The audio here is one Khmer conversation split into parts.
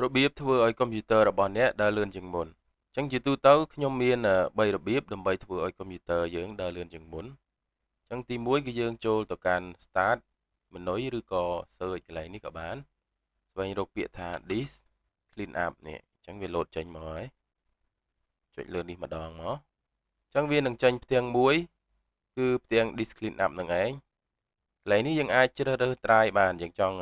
របៀបធ្វើឲ្យកុំព្យូទ័ររបស់អ្នកដើរលឿនជាងមុនអញ្ចឹងជាទូទៅខ្ញុំមាន3របៀបដើម្បីធ្វើឲ្យកុំព្យូទ័រយើងដើរលឿនជាងមុនអញ្ចឹងទី1គឺយើងចូលទៅកាន់ Start menu ឬក៏ Search កន្លែងនេះក៏បានស្វែងរកពាក្យថា Disk Clean Up នេះអញ្ចឹងវាលោតចេញមកហើយចុចលើនេះម្ដងមកអញ្ចឹងវានឹងចេញផ្ទាំងមួយគឺផ្ទាំង Disk Clean Up នឹងឯងកន្លែងនេះយើងអាចជ្រើសរើស drive បានយើងចង់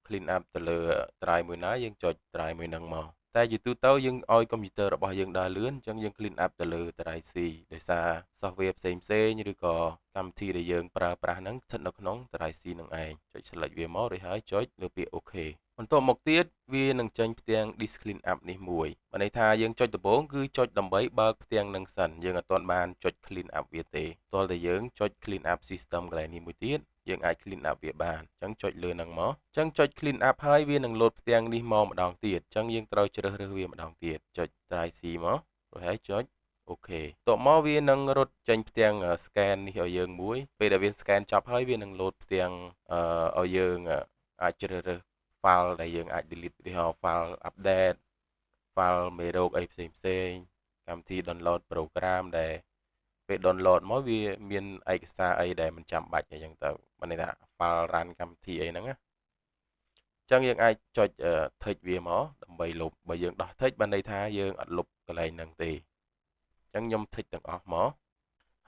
clean up ទៅលើ drive មួយណាយើងចុច drive មួយហ្នឹងមកតែជាទូទៅយើងឲ្យកុំព្យូទ័ររបស់យើងដើរលឿនអញ្ចឹងយើង clean up ទៅលើ drive C ដោយសារ software ផ្សេងផ្សេងឬក៏កម្មវិធីដែលយើងប្រើប្រាស់ហ្នឹងស្ថិតនៅក្នុង drive C នឹងឯងចុច select វាមករួចហើយចុចលើពាក្យ OK បន្ទាប់មកទៀតវានឹងចេញផ្ទាំង disk clean up នេះមួយបានន័យថាយើងចុចដំបូងគឺចុចដើម្បីបើកផ្ទាំងនឹងសិនយើងអត់ទាន់បានចុច clean up វាទេទាល់តែយើងចុច clean up system កន្លែងនេះមួយទៀតយើងអាច clean up វាបានអញ្ចឹងចុចលើនឹងមកអញ្ចឹងចុច clean up ហើយវានឹងលោតផ្ទាំងនេះមកម្ដងទៀតអញ្ចឹងយើងត្រូវជ្រើសរើសវាម្ដងទៀតចុច drive C មករួចហើយចុច OK តបមកវានឹងរត់ចេញផ្ទាំង scan នេះឲ្យយើងមួយពេលដែលវា scan ចប់ហើយវានឹងលោតផ្ទាំងឲ្យយើងអាចជ្រើសរើស file ដែលយើងអាច delete ឧទាហរណ៍ file update file មេរោគអីផ្សេងផ្សេងកម្មវិធី download program ដែលពេល download មកវាមានឯកសារអីដែលមិនចាំបាច់អីចឹងទៅបានន័យថា file run កម្មវិធីអីហ្នឹងណាអញ្ចឹងយើងអាចចុច tick វាមកដើម្បីលុបបើយើងដោះ tick បានន័យថាយើងអត់លុបកន្លែងហ្នឹងទេអញ្ចឹងខ្ញុំ tick ទាំងអស់មក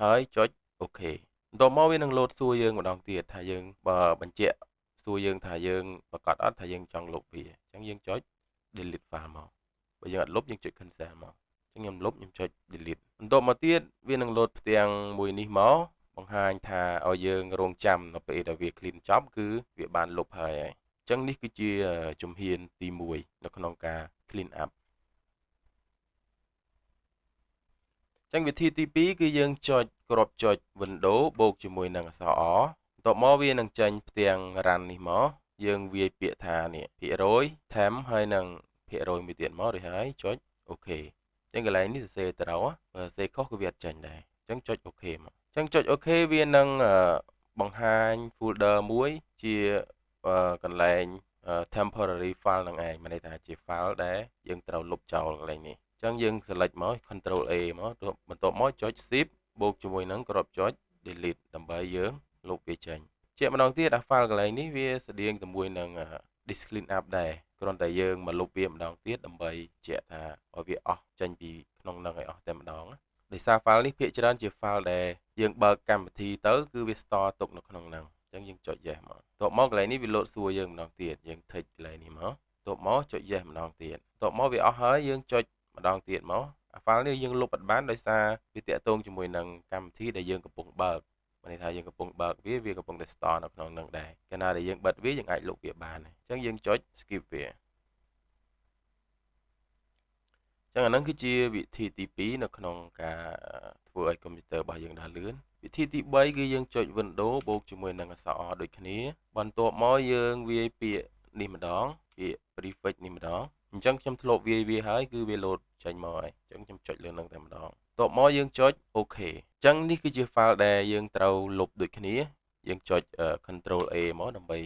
ហើយចុច OK បន្ទាប់មកវានឹងលោតសួរយើងម្ដងទៀតថាយើងបើបញ្ជាក់សួរយើងថាយើងប្រកាសអត់ថាយើងចង់លុបវាអញ្ចឹងយើងចុច delete file មកបើយើងអត់លុបយើងចុច cancel មកអញ្ចឹងខ្ញុំលុបខ្ញុំចុច delete បន្ទាប់មកទៀតវានឹងលោតផ្ទាំងមួយនេះមកបង្ហាញថាឲ្យយើងរងចាំនៅពេលដែលវា clean ចប់គឺវាបានលុបហើយអញ្ចឹងនេះគឺជាជំហានទី1នៅក្នុងការ clean up អញ្ចឹងវិធីទី2គឺយើងចុចគ្រាប់ចុច window បូកជាមួយនឹងអក្សរ R បន្ទាប់មកវានឹងចេញផ្ទាំង run នេះមកយើងវាយពាក្យថានេះភាគរយ temp ហើយនឹងភាគរយមួយទៀតមករួចហើយចុច OK អញ្ចឹងកន្លែងនេះសរសេរត្រូវបើសរសេរខុសក៏វាអត់ចេញដែរអញ្ចឹងចុច OK មកអញ្ចឹងចុច OK វានឹងបង្ហាញ folder មួយជាកន្លែង temporary file នឹងឯងមានន័យថាជា file ដែលយើងត្រូវលុបចោលកន្លែងនេះអញ្ចឹងយើង select មក control A មកបន្ទាប់មកចុច shift បូកជាមួយនឹងគ្រាប់ចុច delete ដើម្បីយើងលុបវាចេញជាម្ដងទៀតអា file កន្លែងនេះវាស្តៀងជាមួយនឹង disk clean up ដែរគ្រាន់តែយើងមកលុបវាម្ដងទៀតដើម្បីជាក់ថាឲ្យវាអស់ចេញពីក្នុងនឹងឲ្យអស់តែម្ដងដោយសារ file នេះភាគច្រើនជា file ដែលយើងបើកកម្មវិធីទៅគឺវា store ទុកនៅក្នុងហ្នឹងអញ្ចឹងយើងចុច yes មកបន្ទាប់មកកន្លែងនេះវាលោតសួរយើងម្ដងទៀតយើង tick កន្លែងនេះមកបន្ទាប់មកចុច yes ម្ដងទៀតបន្ទាប់មកវាអស់ហើយយើងចុចម្ដងទៀតមកអា file នេះយើងលុបអត់បានដោយសារវាតាក់ទងជាមួយនឹងកម្មវិធីដែលយើងកំពុងបើកមានន័យថាយើងកំពុងបើកវាវាកំពុងតែ store នៅក្នុងនឹងដែរកាលណាដែលយើងបិទវាយើងអាចលុបវាបានអញ្ចឹងយើងចុច skip វាអញ្ចឹងអាហ្នឹងគឺជាវិធីទី2នៅក្នុងការធ្វើឲ្យកុំព្យូទ័ររបស់យើងដើរលឿនវិធីទី3គឺយើងចុច window បូកជាមួយនឹងអក្សរ R ដូចគ្នាបន្ទាប់មកយើងវាយពាក្យនេះម្ដងពាក្យ prefix នេះម្ដងអញ្ចឹងខ្ញុំធ្លាប់វាយវាហើយគឺវាលោតចេញមកហើយអញ្ចឹងខ្ញុំចុចលើនឹងតែម្ដងបន្ទាប់មកយើងចុច OK អញ្ចឹងនេះគឺជា file ដែលយើងត្រូវលុបដូចគ្នាយើងចុច control A មកដើម្បី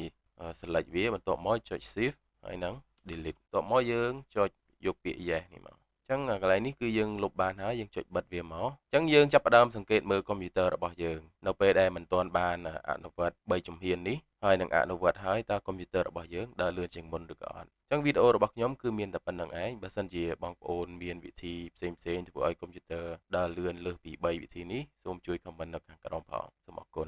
select វាបន្ទាប់មកចុច shift ហើយនឹង delete បន្ទាប់មកយើងចុចយកពាក្យ yes នេះមកអញ្ចឹងកន្លែងនេះគឺយើងលុបបានហើយយើងចុចបិទវាមកអញ្ចឹងយើងចាប់ផ្ដើមសង្កេតមើលកុំព្យូទ័ររបស់យើងនៅពេលដែលមិនទាន់បានអនុវត្ត3ជំហាននេះហើយនឹងអនុវត្តហើយតើកុំព្យូទ័ររបស់យើងដើរលឿនជាងមុនឬក៏អត់អញ្ចឹងវីដេអូរបស់ខ្ញុំគឺមានតែប៉ុណ្្នឹងឯងបើសិនជាបងប្អូនមានវិធីផ្សេងៗធ្វើឲ្យកុំព្យូទ័រដើរលឿនលើសពី3វិធីនេះសូមជួយ comment នៅខាងក្រោមផងសូមអរគុណ